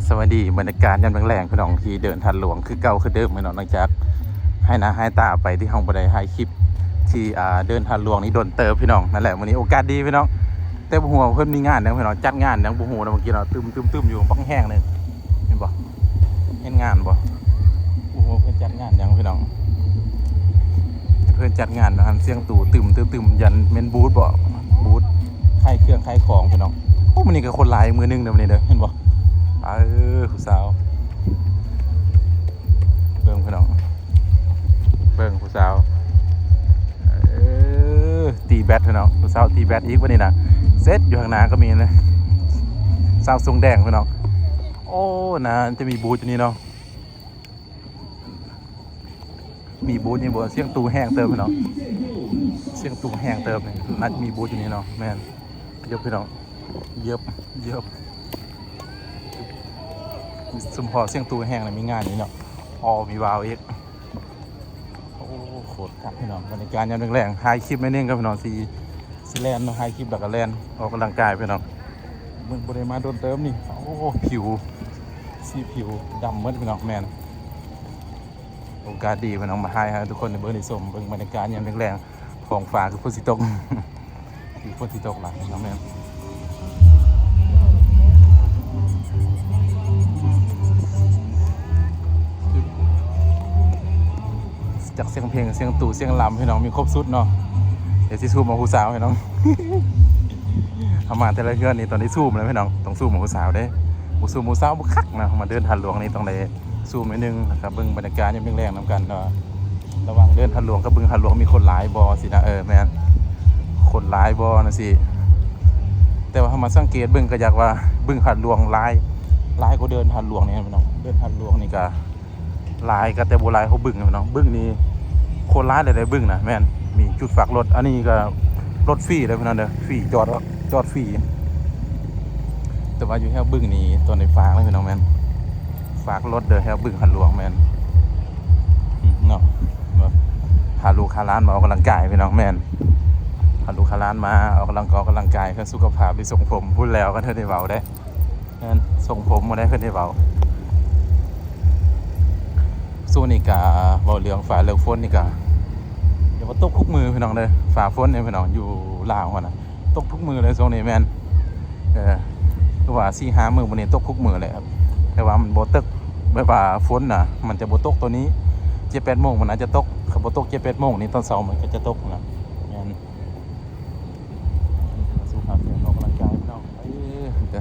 ສະບາຍດີ ບັນຍາກາດຍາມແລງໆ ພີ່ນ້ອງ ທີ່ເດີ່ນທາດຫຼວງຄືເກົ່າຄືເດີມ ພີ່ນ້ອງ. ຫຼັງຈາກຫາຍໜ້າຫາຍຕາໄປ ທີ່ເຮົາບໍ່ໄດ້ຖ່າຍຄລິບທີ່ ອ່າ ເດີ່ນທາດຫຼວງນີ້ດົນເຕີບ ພີ່ນ້ອງ. ນັ້ນແຫຼະ ມື້ນີ້ໂອກາດດີ ພີ່ນ້ອງ, ແຕ່ບໍ່ຮູ້ວ່າເພິ່ນມີງານຫຍັງ ພີ່ນ້ອງ, ຈັດງານຫຍັງບໍ່ຮູ້ນະ. ເມື່ອກີ້ເນາະ ຕຶມໆໆ ຢູ່ບັກແຮງເລີຍ ເຫັນບໍ່? ເຫັນງານບໍ່? ບໍ່ຮູ້ວ່າເພິ່ນຈັດງານຫຍັງ ພີ່ນ້ອງ. ເພິ່ນຈັດງານນະ ຫັ້ນສຽງຕູ້ຕຶມໆໆ ຢ້ານແມ່ນບູດບໍ ບູດຂາຍເຄື່ອງຂາຍຂອງ ພີ່ນ້ອງ. ໂອ້ ມື້ນີ້ກໍຄົນຫຼາຍມື້ໜຶ່ງເດີ ມື້ນີ້ເດີ ເຫັນບໍ່? ເອີ ຜູ້ສາວ ເບິ່ງ ພີ່ນ້ອງ ເບິ່ງຜູ້ສາວ ເອີ ຕີແບັດ ພີ່ນ້ອງ. ຜູ້ສາວຕີແບັດອີກ ມື້ນີ້ນະ. ເສັດຢູ່ຂ້າງໜ້າກໍມີນະ ສາວຊົງແດງ ພີ່ນ້ອງ. ໂອ້ ໜ້າຈະມີບູດຢູ່ນີ້ເນາະ. ມີບູດນີ້ບໍ່? ສຽງຕູ້ແຮງເຕີບເນາະ, ສຽງຕູ້ແຮງເຕີບນີ້. ໜ້າຈະມີບູດຢູ່ນີ້ເນາະ. ແມ່ນ ເຢີບ ພີ່ນ້ອງ ເຢີບ ເຢີບ. ຊຸມພໍ້ສຽງຕູ້ແຮງນະ ມີງານນີ້ເນາະ. ອໍ ມີວາວອີກ. ໂອ້ ໂຄດຄັກ ພີ່ນ້ອງ. ບັນຍາກາດຍາມແລງໆ ຖ່າຍຄລິບໜ້ອຍໜຶ່ງກັບ ພີ່ນ້ອງ ຊິ ຊິແລ່ນເນາະ, ຖ່າຍຄລິບແລ້ວກໍແລ່ນອອກກຳລັງກາຍ ພີ່ນ້ອງ. ເບິ່ງ ບໍ່ໄດ້ມາດົນເຕີບນີ້. ໂອ້ ຜິວ ສີຜິວດຳໝົດ ພີ່ນ້ອງ. ແມ່ນ ໂອກາດດີ ພີ່ນ້ອງ ມາຖ່າຍໃຫ້ທຸກຄົນໄດ້ເບິ່ງໄດ້ຊົມ. ເບິ່ງບັນຍາກາດຍາມແລງໆ ທ້ອງຟ້າຄືຝົນຊິຕົກ ຄືຝົນຊິຕົກຫຼາຍ ພີ່ນ້ອງ. ແມ່ນ ຈັກສຽງເພງ ສຽງຕູ້ ສຽງລຳ ພີ່ນ້ອງ ມີຄົບຊຸດເນາະ. ດຽວຊິຊູມເອົາຜູ້ສາວ ພີ່ນ້ອງ. ເຮົາມາແຕ່ລະເຮືອນນີ້ ຕ້ອງໄດ້ຊູມແລ້ວ ພີ່ນ້ອງ, ຕ້ອງຊູມເອົາຜູ້ສາວເດ້. ບໍ່ຊູມຜູ້ສາວບໍ່ຄັກນະ. ເຮົາມາເດີ່ນທາດຫຼວງນີ້ ຕ້ອງໄດ້ຊູມໜ້ອຍໜຶ່ງ ແລ້ວກໍເບິ່ງບັນຍາກາດຍາມແລງໆນຳກັນເນາະ. ລະຫວ່າງເດີ່ນທາດຫຼວງກັບບຶງທາດຫຼວງ ມີຄົນຫຼາຍບໍ່ຊີ້ນະ. ເອີ ແມ່ນ ຄົນຫຼາຍບໍ່ນະຊີ້. ແຕ່ວ່າເຮົາມາສັງເກດເບິ່ງ ກໍຢາກວ່າບຶງທາດຫຼວງຫຼາຍ ຫຼາຍກວ່າເດີ່ນທາດຫຼວງນີ້ ພີ່ນ້ອງ. ເດີ່ນທາດຫຼວງນີ້ກໍ ຫຼາຍກໍແຕ່ບໍ່ຫຼາຍເທົ່າບຶງນະພີ່ນ້ອງ. ບຶງນີ້ຄົນຫຼາຍຫຼາຍເດ້ ບຶງນະ. ແມ່ນ ມີຈຸດຝາກລົດ, ອັນນີ້ກໍລົດຟຣີເດ້ພີ່ນ້ອງເດີ ຟຣີ ຈອດ ຈອດຟຣີ. ແຕ່ວ່າຢູ່ແຖວບຶງນີ້ຕ້ອງໄດ້ຝາກເດ້ພີ່ນ້ອງ. ແມ່ນ ຝາກລົດເດີ ແຖວບຶງທາດຫຼວງ. ແມ່ນ ອືມ ເນາະ ແບບພາລູກພາຫຼານມາອອກກຳລັງກາຍພີ່ນ້ອງ. ແມ່ນ ພາລູກພາຫຼານມາອອກກຳລັງ ອອກກຳລັງກາຍ ເພື່ອສຸຂະພາບ ຫຼື ຊົງຜົມ ພຸ້ນແລ້ວກໍເທີໄດ້ເວົ້າເດ້. ແມ່ນ ຊົງຜົມບໍ່ໄດ້ເພິ່ນໃຫ້ເວົ້າ. ຊ່ວງນີ້ກະເວົ້າເລື່ອງຟ້າເລື່ອງຝົນນີ້ກະ ຢ່າວ່າຕົກທຸກມື້ພີ່ນ້ອງເດີ. ຟ້າຝົນນີ້ພີ່ນ້ອງ ຢູ່ລາວຫັ້ນນະ ຕົກທຸກມື້ເລີຍຊ່ວງນີ້. ແມ່ນ ເອີ ຄືວ່າສີ່ຫ້າມື້ບາດນີ້ຕົກທຸກມື້ແຫຼະ. ແຕ່ວ່າມັນບໍ່ຕົກແບບວ່າຝົນນະ ມັນຈະບໍ່ຕົກຕອນນີ້ ເຈັດແປດໂມງມັນອາດຈະຕົກ. ຄັນບໍ່ຕົກເຈັດແປດໂມງນີ້ ຕອນເຊົ້າມັນກໍຈະຕົກນະ. ແມ່ນ ສຸຂະພາບ ອອກກຳລັງກາຍພີ່ນ້ອງ. ເອີ ເດີ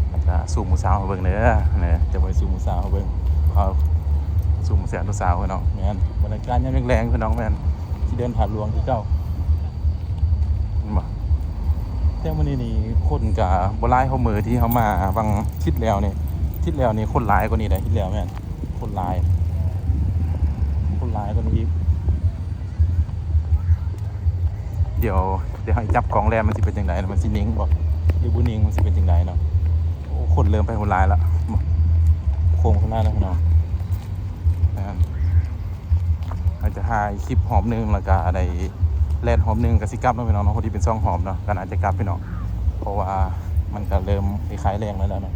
ແລ້ວກະຊູມຜູ້ສາວໃຫ້ເບິ່ງເດີ. ເດີ ຈະໄປຊູມຜູ້ສາວໃຫ້ເບິ່ງ ເຮົາຊູມແສງຜູ້ສາວເນາະ. ແມ່ນ ບັນຍາກາດຍາມແລງໆ ພີ່ນ້ອງ. ແມ່ນ ຊິເດີ່ນທາດຫຼວງຄືເກົ່າ ເຫັນບໍ່? ແຕ່ມື້ນີ້ນີ້ຄົນກະບໍ່ຫຼາຍເທົ່າມື້ທີ່ເຮົາມາຫວ່າງທິດແລ້ວນີ້. ທິດແລ້ວນີ້ຄົນຫຼາຍກວ່ານີ້ໄດ໋ ທິດແລ້ວ. ແມ່ນ ຄົນຫຼາຍ ຄົນຫຼາຍກວ່ານີ້ອີກ. ດຽວ ດຽວເຮົາຈັບກ້ອງແລ່ນ ມັນຊິເປັນຈັ່ງໃດເນາະ? ມັນຊິນິ່ງບໍ່ ຫຼືບໍ່ນິ່ງ? ມັນຊິເປັນຈັ່ງໃດເນາະ? ໂອ້ ຄົນເລີ່ມໄປພຸ້ນຫຼາຍລະ ໂຄ້ງຂຶ້ນມາແລ້ວພີ່ນ້ອງ. ແມ່ນ ເຮົາຈະຖ່າຍຄລິບຮອບໜຶ່ງ ແລ້ວກະໄດ້ແລ່ນຮອບໜຶ່ງ ກະຊິກັບເນາະພີ່ນ້ອງເນາະ. ພໍດີເປັນສອງຮອບເນາະ ກະໜ້າຈະກັບພີ່ນ້ອງ ເພາະວ່າມັນກະເລີ່ມຄ້າຍໆແລງແລ້ວເນາະ.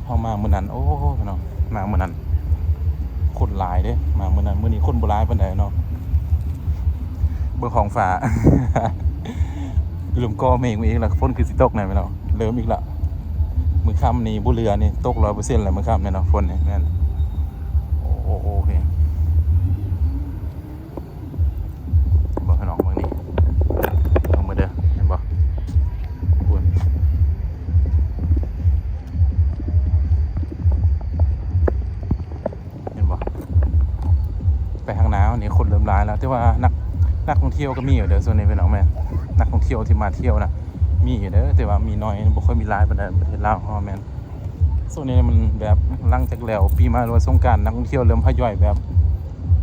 ເຮົາມາມື້ນັ້ນ ໂອ້ ພີ່ນ້ອງ ມາມື້ນັ້ນ ຄົນຫຼາຍເດ້ ມາມື້ນັ້ນ. ມື້ນີ້ຄົນບໍ່ຫຼາຍປານໃດເນາະ. ເບິ່ງທ້ອງຟ້າ ເລີ່ມກໍ່ເມກມາອີກແລ້ວ ຝົນຄືຊິຕົກແນ່ພີ່ນ້ອງ. ເລີ່ມອີກລະ ມື້ຄ່ຳນີ້ບໍ່ເຫຼືອນີ້ ຕົກຮ້ອຍເປີເຊັນແລ້ວມື້ຄ່ຳນີ້ເນາະ ຝົນນີ້. ແມ່ນ ໂອ ໂອ ໂອເຄ. ເບິ່ງພີ່ນ້ອງ ເບິ່ງນີ້ ເບິ່ງເບິ່ງເດີ ເຫັນບໍ່? ພຸ້ນ ເຫັນບໍ່? ໄປທາງໜ້ານີ້ຄົນເລີ່ມຫຼາຍແລ້ວ ແຕ່ວ່ານັກ ນັກທ່ອງທ່ຽວກໍມີຢູ່ເດີຊ່ວງນີ້ພີ່ນ້ອງ. ແມ່ນ ນັກທ່ອງທ່ຽວທີ່ມາທ່ຽວນະ ມີຢູ່ເດີ ແຕ່ວ່າມີໜ້ອຍ ບໍ່ຄ່ອຍມີຫຼາຍປານໃດ ປະເທດລາວເຮົາ. ແມ່ນ ຊ່ວງນີ້ມັນແບບຫຼັງຈາກແລ້ວປີໃໝ່ ຫຼືວ່າສົງການ ນັກທ່ອງທ່ຽວເລີ່ມທະຍອຍແບບ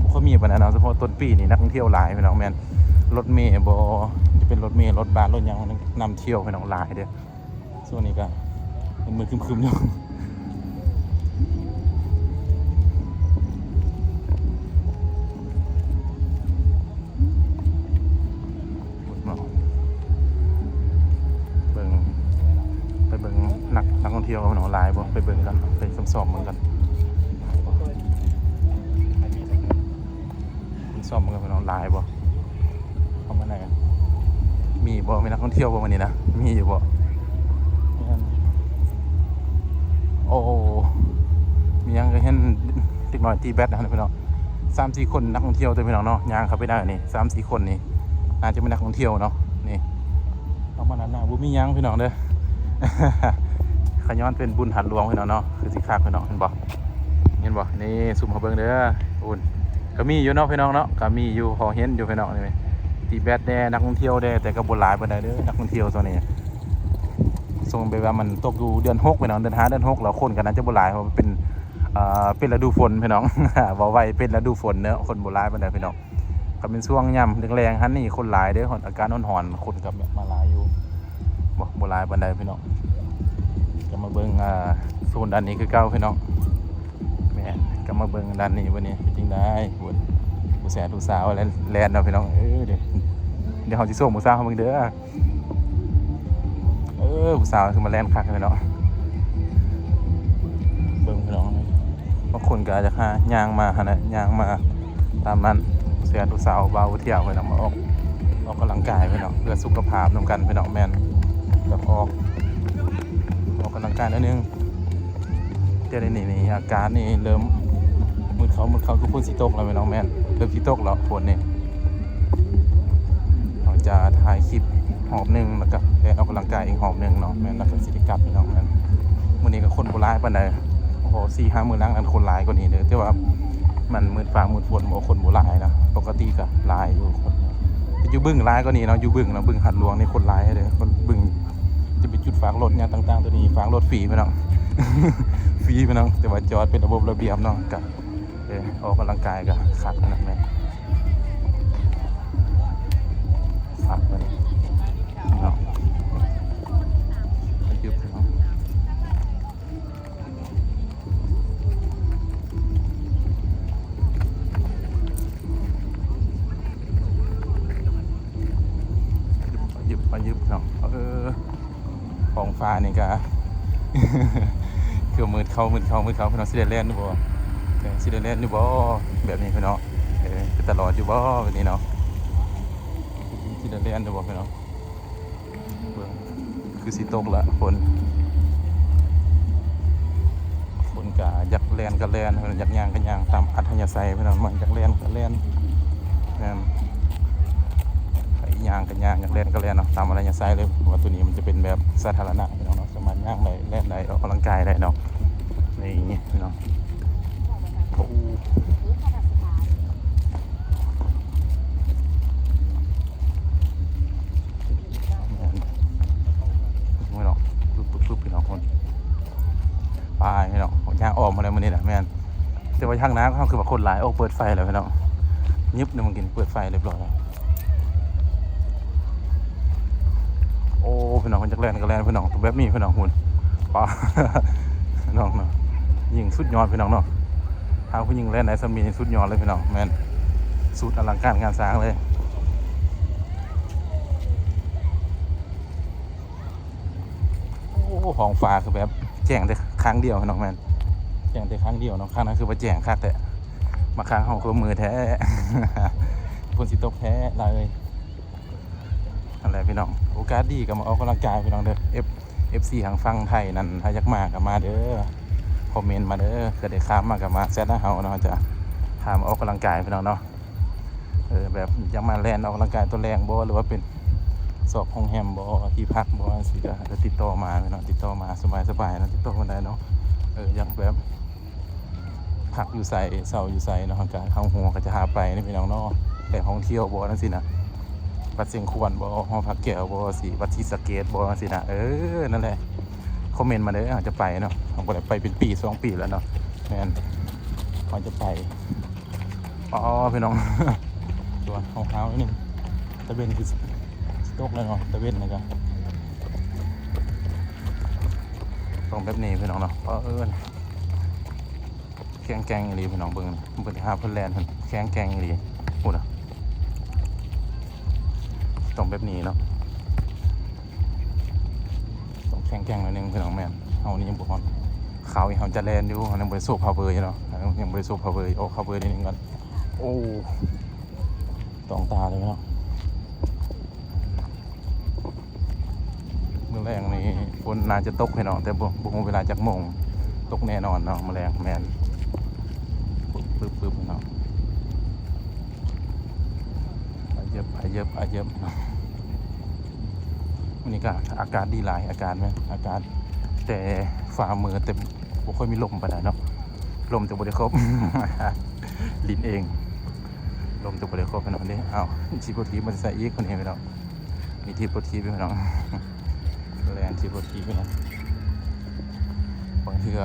ບໍ່ຄ່ອຍມີປານໃດເນາະ. ສະເພາະຕົ້ນປີນີ້ນັກທ່ອງທ່ຽວຫຼາຍພີ່ນ້ອງ. ແມ່ນ ລົດເມບໍ່ ຈະເປັນລົດເມ ລົດບັສ ລົດຫຍັງນຳທ່ຽວພີ່ນ້ອງ ຫຼາຍເດ້. ຊ່ວງນີ້ກໍມຶນໆຄຶມໆຢູ່. ເບິ່ງ ໄປເບິ່ງນັກ ນັກທ່ອງທ່ຽວເນາະ ຫຼາຍບໍ່ ໄປເບິ່ງກັນ. ໄປຊອມໆເບິ່ງກັນ ຊອມເບິ່ງກັນ ພີ່ນ້ອງ ຫຼາຍບໍ່? ເຂົ້າມາໃນ ມີບໍ່? ມີນັກທ່ອງທ່ຽວບໍ່ມື້ນີ້ນະ? ມີຢູ່ບໍ່? ແມ່ນ ໂອ້ ມີຫຍັງກໍເຫັນເດັກນ້ອຍຕີແບັດນະພີ່ນ້ອງ ສາມສີ່ຄົນ ນັກທ່ອງທ່ຽວເດີພີ່ນ້ອງເນາະ ຍ່າງເຂົ້າໄປໄດ້ນີ້ ສາມສີ່ຄົນນີ້ ໜ້າຈະເປັນນັກທ່ອງທ່ຽວເນາະ. ນີ້ ທຳມະດານະ ບໍ່ມີຫຍັງພີ່ນ້ອງເດີ ຂະຍ້ອນເປັນບຸນທາດຫຼວງພີ່ນ້ອງເນາະ ຄືຊິຄັກພີ່ນ້ອງ ເຫັນບໍ່? ເຫັນບໍ່? ນີ້ ຊູມໃຫ້ເບິ່ງເດີ ໂອ້ຍ ກໍມີຢູ່ເນາະພີ່ນ້ອງເນາະ ກໍມີຢູ່ ພໍເຫັນຢູ່ພີ່ນ້ອງ ນີ້ ຕີແບັດແດ່ ນັກທ່ອງທ່ຽວແດ່ ແຕ່ກໍບໍ່ຫຼາຍປານໃດເດີ ນັກທ່ອງທ່ຽວຊ່ວງນີ້ ຊ່ວງແບບວ່າມັນຕົກຢູ່ເດືອນຫົກພີ່ນ້ອງ ເດືອນຫ້າ ເດືອນຫົກ ແລ້ວຄົນກໍໜ້າຈະບໍ່ຫຼາຍ ເພາະວ່າເປັນ ເອີ ເປັນລະດູຝົນພີ່ນ້ອງ ເວົ້າໄວ ເປັນລະດູຝົນເນາະ ຄົນບໍ່ຫຼາຍປານໃດພີ່ນ້ອງ. ກໍເປັນຊ່ວງຍາມແລງໆຫັ້ນນີ້ຄົນຫຼາຍເດີ ອາກາດຮ້ອນໆ ຄົນກໍແບບມາຫຼາຍຢູ່ ບໍ່ ບໍ່ຫຼາຍປານໃດພີ່ນ້ອງ. ກໍມາເບິ່ງ ອ່າ ໂຊນດ້ານນີ້ຄືເກົ່າພີ່ນ້ອງ ແມ່ນ ກໍມາເບິ່ງດ້ານນີ້ ບັດນີ້ເປັນຈັ່ງໃດ ຜູ້ ຜູ້ແສນຜູ້ສາວແລ່ນ ແລ່ນເນາະພີ່ນ້ອງ. ເອີ ດຽວ ດຽວເຮົາຊິສົ່ງຜູ້ສາວເຮົາເບິ່ງເດີ. ເອີ ຜູ້ສາວຄືມາແລ່ນຄັກແທ້ເນາະ ເບິ່ງພີ່ນ້ອງ ບາງຄົນກໍອາດຈະຫາຍ່າງມາຫັ້ນແຫຼະ ຍ່າງມາຕາມນັ້ນ ເຊື່ອຜູ້ສາວບ່າວຜູ້ທ່ຽວເພິ່ນນຳມາອອກ ອອກກຳລັງກາຍພີ່ນ້ອງ ເພື່ອສຸຂະພາບນຳກັນພີ່ນ້ອງ ແມ່ນ ແບບອອກ ອອກກຳລັງກາຍໜ້ອຍໜຶ່ງ. ແຕ່ດຽວນີ້ນີ້ອາກາດນີ້ເລີ່ມມືດເຂົ້າ ມືດເຂົ້າ ຄືຝົນຊິຕົກແລ້ວແມ່ນບໍ່? ແມ່ນ ເລີ່ມຊິຕົກແລ້ວຝົນນີ້. ເຮົາຈະຖ່າຍຄລິບຮອບໜຶ່ງ ແລ້ວກໍແລ່ນອອກກຳລັງກາຍອີກຮອບໜຶ່ງເນາະ ແມ່ນ ແລ້ວກໍຊິໄດ້ກັບພີ່ນ້ອງ. ແມ່ນ ມື້ນີ້ກໍຄົນບໍ່ຫຼາຍປານໃດ ໂອ້ໂຫ ສີ່ຫ້າມື້ຫຼັງນັ້ນຄົນຫຼາຍກວ່ານີ້ເດີ ແຕ່ວ່າມັນມືດຟ້າມືດຝົນ ບໍ່ ຄົນບໍ່ຫຼາຍນະ ປົກກະຕິກໍຫຼາຍຢູ່ຄົນ ແຕ່ຢູ່ບຶງຫຼາຍກວ່ານີ້ເນາະ ຢູ່ບຶງເນາະ ບຶງຫາດຫຼວງນີ້ຄົນຫຼາຍເດີ ບຶງ ຈະໄປຈຸດຝາກລົດຫຍັງຕ່າງໆ ໂຕນີ້ຝາກລົດຟຣີພີ່ນ້ອງ ຟຣີພີ່ນ້ອງ ແຕ່ວ່າຈອດເປັນລະບົບລະບຽບເນາະ ກະ ເອີ ອອກກຳລັງກາຍກະຄັກຂະໜາດແມ່ນ ຄັກເລີຍເນາະ ຍືບພີ່ນ້ອງ ຍືບ ຍືບເນາະ ເອີ. ທ້ອງຟ້ານີ້ກະ ຄືມືດເຂົ້າ ມືດເຂົ້າ ມືດເຂົ້າ ພີ່ນ້ອງ ຊິໄດ້ແລ່ນຢູ່ບໍ່? ເອີ ຊິໄດ້ແລ່ນຢູ່ບໍ່? ແບບນີ້ພີ່ນ້ອງ ເອີ ເປັນຕາຫຼອດຢູ່ບໍ່ແບບນີ້ເນາະ? ຊິໄດ້ແລ່ນຢູ່ບໍ່ພີ່ນ້ອງ? ເບິ່ງ ຄືຊິຕົກລະຝົນ ຄົນກະຢາກແລ່ນກະແລ່ນ ຢາກຍ່າງກະຍ່າງຕາມອັດທະຍາໄສພີ່ນ້ອງ ມັນຢາກແລ່ນກະແລ່ນ ແມ່ນ ໃຜຍ່າງກະຍ່າງ ຢາກແລ່ນກະແລ່ນເນາະ ຕາມອັດທະຍາໄສເລີຍ ເພາະວ່າໂຕນີ້ມັນຈະເປັນແບບສາທາລະນະພີ່ນ້ອງເນາະ ສາມາດຍ່າງໄດ້ ແລ່ນໄດ້ ອອກກຳລັງກາຍໄດ້ເນາະ ນີ້ພີ່ນ້ອງ ໂອ້ ແມ່ນ ເບິ່ງເນາະ ປຶບໆໆ ພີ່ນ້ອງ ຄົນ ໄປພີ່ນ້ອງ ຍ່າງອ້ອມມາແລ້ວມື້ນີ້ນະ ແມ່ນ ແຕ່ວ່າທາງໜ້າເຮົາຄືວ່າຄົນຫຼາຍ ໂອ້ ເປີດໄຟແລ້ວພີ່ນ້ອງ ຍຶບເດ້ ມື້ກີ້ເປີດໄຟຮຽບຮ້ອຍແລ້ວ ໂອ້ ພີ່ນ້ອງ ເພິ່ນຈັກແລ່ນກໍແລ່ນພີ່ນ້ອງ ແບບນີ້ພີ່ນ້ອງ ພຸ້ນ ປ້າ ພີ່ນ້ອງເນາະ ຍິງສຸດຍອດພີ່ນ້ອງເນາະ ຖ້າຜູ້ຍິງແລ່ນໄດ້ສ່ຳນີ້ສຸດຍອດເລີຍພີ່ນ້ອງ ແມ່ນ ສຸດອະລັງການງານສ້າງເລີຍ. ໂອ້ ທ້ອງຟ້າຄືແບບແຈ້ງແຕ່ຂ້າງດຽວເນາະ ແມ່ນ ແຈ້ງແຕ່ຂ້າງດຽວເນາະ ຂ້າງນັ້ນຄືວ່າແຈ້ງຄັກແທ້ ມາຂ້າງເຮົາຄືມືດແທ້ ຝົນຊິຕົກແທ້ລະເອີຍ ຫັ້ນແຫຼະພີ່ນ້ອງ ໂອກາດດີກໍມາອອກກຳລັງກາຍພີ່ນ້ອງເດີ ເອັຟ ເອັຟຊີ ທາງຝັ່ງໄທນັ້ນ ຖ້າຢາກມາກໍມາເດີ ຄອມເມັນມາເດີ ເພື່ອໄດ້ຂ້າມມາກໍມາແຊັດຫາເຮົາເນາະ ຈະພາມາອອກກຳລັງກາຍພີ່ນ້ອງເນາະ. ເອີ ແບບຢາກມາແລ່ນອອກກຳລັງກາຍຕອນແລງບໍ່ ຫຼືວ່າເປັນຊອກໂຮງແຮມບໍ່ ທີ່ພັກບໍ່ ຈັ່ງຊີ້ກໍຕິດຕໍ່ມາເນາະ ຕິດຕໍ່ມາສະບາຍໆເນາະ ຕິດຕໍ່ມາໄດ້ເນາະ ເອີ ຢາກແບບພັກຢູ່ໃສ ເຊົ່າຢູ່ໃສເນາະ ເຮົາກໍ ເຮົາ ເຮົາກໍຈະຫາໄປເນາະ ພີ່ນ້ອງເນາະ ແຫຼ່ງທ່ອງທ່ຽວບໍ່ ຈັ່ງຊີ້ນະ ວັດຊຽງຂວານບໍ່ ຫໍພັກແກ້ວບໍ່ ຊິ ວັດສີສະເກດບໍ່ ຈັ່ງຊີ້ນະ ເອີ ນັ້ນແຫຼະ ຄອມເມັນມາເດີ ເຮົາຈະໄປເນາະ ເຮົາບໍ່ໄດ້ໄປເປັນປີສອງປີແລ້ວເນາະ ແມ່ນ ເຮົາຈະໄປ. ອໍ ພີ່ນ້ອງ ຕົວະ ຮ້າວໆ ໜ້ອຍໜຶ່ງ ຕາເວັນຄືຊິຕົກແລ້ວເນາະ ຕາເວັນນີ້ກໍຕ້ອງແບບນີ້ພີ່ນ້ອງເນາະ ເອີ ແຂງແກ່ງອີ່ຫຼີພີ່ນ້ອງ ເບິ່ງ ເບິ່ງທ່າເພິ່ນແລ່ນ ແຂງແກ່ງອີ່ຫຼີ ພຸ້ນນະ ຕ້ອງແບບນີ້ເນາະ ຕ້ອງແຂງແກ່ງໜ້ອຍໜຶ່ງພີ່ນ້ອງ ແມ່ນ ເຮົານີ້ຍັງບໍ່ຮອດ ເຂົາເຮົາຈະແລ່ນຢູ່ ຍັງບໍ່ໄດ້ໂຊພາວເວີຢູ່ເນາະ ຍັງບໍ່ໄດ້ໂຊພາວເວີ ອອກພາວເວີນິດໜຶ່ງກ່ອນ. ໂອ້ ຕ້ອງຕາເລີຍເນາະ. ມື້ແລງນີ້ຝົນໜ້າຈະຕົກເນາະ ແຕ່ບໍ່ ບໍ່ຮູ້ເວລາຈັກໂມງ ຕົກແນ່ນອນເນາະມື້ແລງ. ແມ່ນ ປຶບໆໆເນາະ ອາເຢິບ ອາເຢິບ ອາເຢິບ. ມື້ນີ້ກໍອາກາດດີຫຼາຍ ອາກາດແມ່ນ ອາກາດ ແຕ່ຟ້າມືດ ແຕ່ບໍ່ຄ່ອຍມີລົມປານໃດເນາະ ລົມແຕ່ບໍ່ໄດ້ຄົບ ຫຼິ້ນເອງ ລົມແຕ່ບໍ່ໄດ້ຄົບເນາະ. ເດ້ ເອົ້າ ຊິບໍ່ຖີບມາໃສ່ອີກຄົນນີ້ເນາະ ມີຖີບລົດຖີບຢູ່ເນາະ ແລ່ນຖີບລົດຖີບຢູ່ເນາະ. ບາງເທື່ອ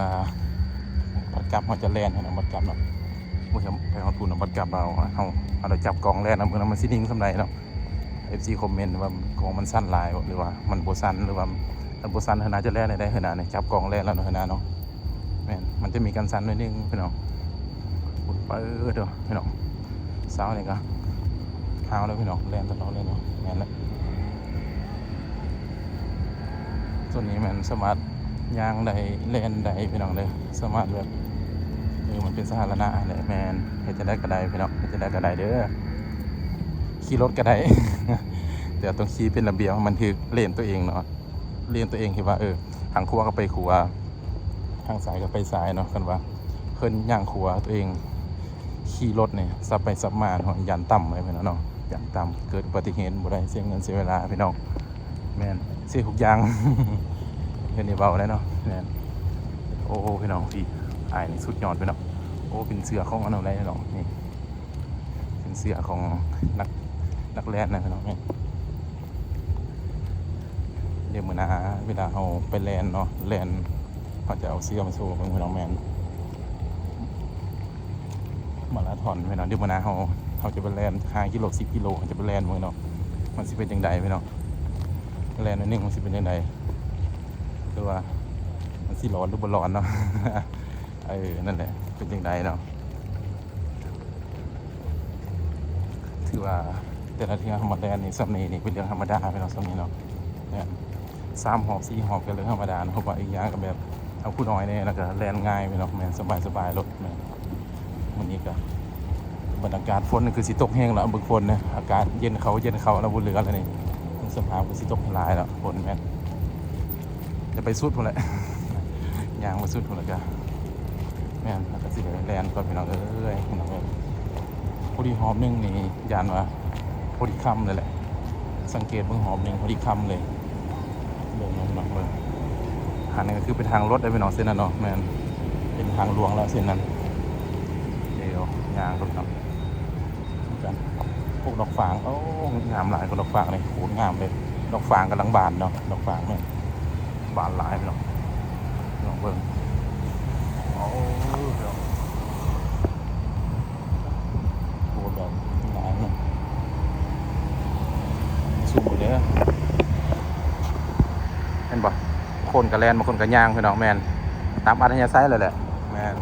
ບັດກັບເຮົາຈະແລ່ນເນາະ ບັດກັບເນາະ ບໍ່ໃຊ່ໄປຮອດພຸ້ນເນາະ ບັດກັບເຮົາ ເຮົາ ເຮົາໄດ້ຈັບກ້ອງແລ່ນເນາະ ເບິ່ງວ່າມັນຊິນິ່ງສ່ຳໃດເນາະ. ເອັຟຊີຄອມເມັນວ່າກ້ອງມັນສັ່ນຫຼາຍບໍ່ ຫຼືວ່າມັນບໍ່ສັ່ນ ຫຼືວ່າມັນບໍ່ສັ່ນ ເຮີໜ້າຈະແລ່ນໄດ້ ເຮີໜ້ານີ້ຈັບກ້ອງແລ່ນແລ້ວເນາະ ເຮີໜ້າເນາະ. ແມ່ນ ມັນຈະມີການສັ່ນໜ້ອຍໜຶ່ງພີ່ນ້ອງ. ພຸ້ນ ເປີດເດີພີ່ນ້ອງ ເຊົ້ານີ້ກໍຫ້າວແລ້ວພີ່ນ້ອງ ແລ່ນຕະຫຼອດເລີຍເນາະ. ແມ່ນແຫຼະ ໂຊນນີ້ແມ່ນສາມາດຍ່າງໄດ້ ແລ່ນໄດ້ພີ່ນ້ອງເດີ ສາມາດແບບ ເອີ ມັນເປັນສາທາລະນະຫັ້ນແຫຼະ. ແມ່ນ ເຮັດຈັ່ງໃດກໍໄດ້ພີ່ນ້ອງ ເຮັດຈັ່ງໃດກໍໄດ້ເດີ ຂີ່ລົດກໍໄດ້ ແຕ່ຕ້ອງຂີ່ເປັນລະບຽບ ໃຫ້ມັນຖືກເລນຕົວເອງເນາະ ເລນຕົວເອງທີ່ວ່າ ເອີ ທາງຂວາກໍໄປຂວາ ທາງຊ້າຍກໍໄປຊ້າຍເນາະ. ຄັນວ່າເພິ່ນຍ່າງຂວາ ຕົວເອງຂີ່ລົດນີ້ສັບໄປສັບມາເນາະ ຢ້ານຕຳເລີຍພີ່ນ້ອງເນາະ ຢ້ານຕຳ ເກີດອຸບັດຕິເຫດບໍ່ໄດ້ເສຍເງິນເສຍເວລາພີ່ນ້ອງ. ແມ່ນ ເສຍທຸກຢ່າງ ເຮັດໃຫ້ເວົ້າໄດ້ເນາະ. ແມ່ນ ໂອ້ ພີ່ນ້ອງ ພີ່ ອ້າຍນີ້ສຸດຍອດພີ່ນ້ອງ. ໂອ້ ເປັນເສື້ອຂອງອັນນັ້ນໄດ໋ພີ່ນ້ອງ ນີ້ ເປັນເສື້ອຂອງນັກ ນັກແລ່ນນະພີ່ນ້ອງ. ແມ່ນ ດຽວມື້ໜ້າເວລາເຮົາໄປແລ່ນເນາະ ແລ່ນ ເຮົາຈະເອົາເສື້ອມາໂຊເບິ່ງພີ່ນ້ອງ. ແມ່ນ ມາລາທອນພີ່ນ້ອງ ດຽວມື້ໜ້າເຮົາ ເຮົາຈະໄປແລ່ນຫ້າກິໂລ ສິບກິໂລ ເຮົາຈະໄປແລ່ນເບິ່ງເນາະ ມັນຊິເປັນຈັ່ງໃດພີ່ນ້ອງ. ແລ່ນໜ້ອຍໜຶ່ງມັນຊິເປັນຈັ່ງໃດ ຫຼືວ່າມັນຊິຮ້ອນຫຼືບໍ່ຮ້ອນເນາະ. ເອີ ນັ້ນແຫຼະ ເປັນຈັ່ງໃດເນາະ. ຖືວ່າແຕ່ລະເທື່ອເຮົາມາແລ່ນນີ້ ສ່ຳນີ້ນີ້ເປັນເລື່ອງທຳມະດາພີ່ນ້ອງ ສ່ຳນີ້ເນາະ. ແມ່ນ ສາມຮອບ ສີ່ຮອບກໍເລື່ອງທຳມະດາເນາະ ເພາະວ່າອີກຢ່າງກໍແບບເຮົາຜູ້ນ້ອຍແດ່ ແລ້ວກໍແລ່ນງ່າຍພີ່ນ້ອງ. ແມ່ນ ສະບາຍໆ ໂລດ. ແມ່ນ ມື້ນີ້ກໍບັນຍາກາດ ຝົນຄືຊິຕົກແຮງແລ້ວ ເບິ່ງຝົນນະ ອາກາດເຢັນເຂົ້າ ເຢັນເຂົ້າແລ້ວ ບໍ່ເຫຼືອແລ້ວນີ້ ສະພາບກໍຊິຕົກຫຼາຍແລ້ວຝົນ. ແມ່ນ ຈະໄປສຸດພຸ້ນແຫຼະ ຍ່າງໄປສຸດພຸ້ນແລ້ວກະ ແມ່ນ ແລ້ວກະຊິໄດ້ແລ່ນກ່ອນພີ່ນ້ອງເອີຍ ພີ່ນ້ອງເອີຍ. ພໍດີຮອບໜຶ່ງນີ້ຢ້ານວ່າພໍດີຄ່ຳເລີຍແຫຼະ ສັງເກດເບິ່ງຮອບໜຶ່ງພໍດີຄ່ຳເລີຍ. ເບິ່ງພີ່ນ້ອງເບິ່ງ ອັນນັ້ນກໍຄືເປັນທາງລົດເດ້ພີ່ນ້ອງ ເສັ້ນນັ້ນເນາະ. ແມ່ນ ເປັນທາງຫຼວງແລ້ວເສັ້ນນັ້ນ. ດຽວຍ່າງກ່ອນເນາະ ຄືກັນ ພວກດອກຟາງ ໂອ້ ງາມຫຼາຍ ພວກດອກຟາງນີ້ ໂຄດງາມເລີຍ. ດອກຟາງກຳລັງບານເນາະ ດອກຟາງນີ້ບານຫຼາຍເນາະ. ລອງເບິ່ງ ໂອ້ ໂຄດແບບຫຼາຍເນາະ ສູງເດີ ເຫັນບໍ່? ຄົນກໍແລ່ນ ບາງຄົນກໍຍ່າງ ພີ່ນ້ອງ. ແມ່ນ ຕາມອັດທະຍາໄສເລີຍແຫຼະ. ແມ່ນ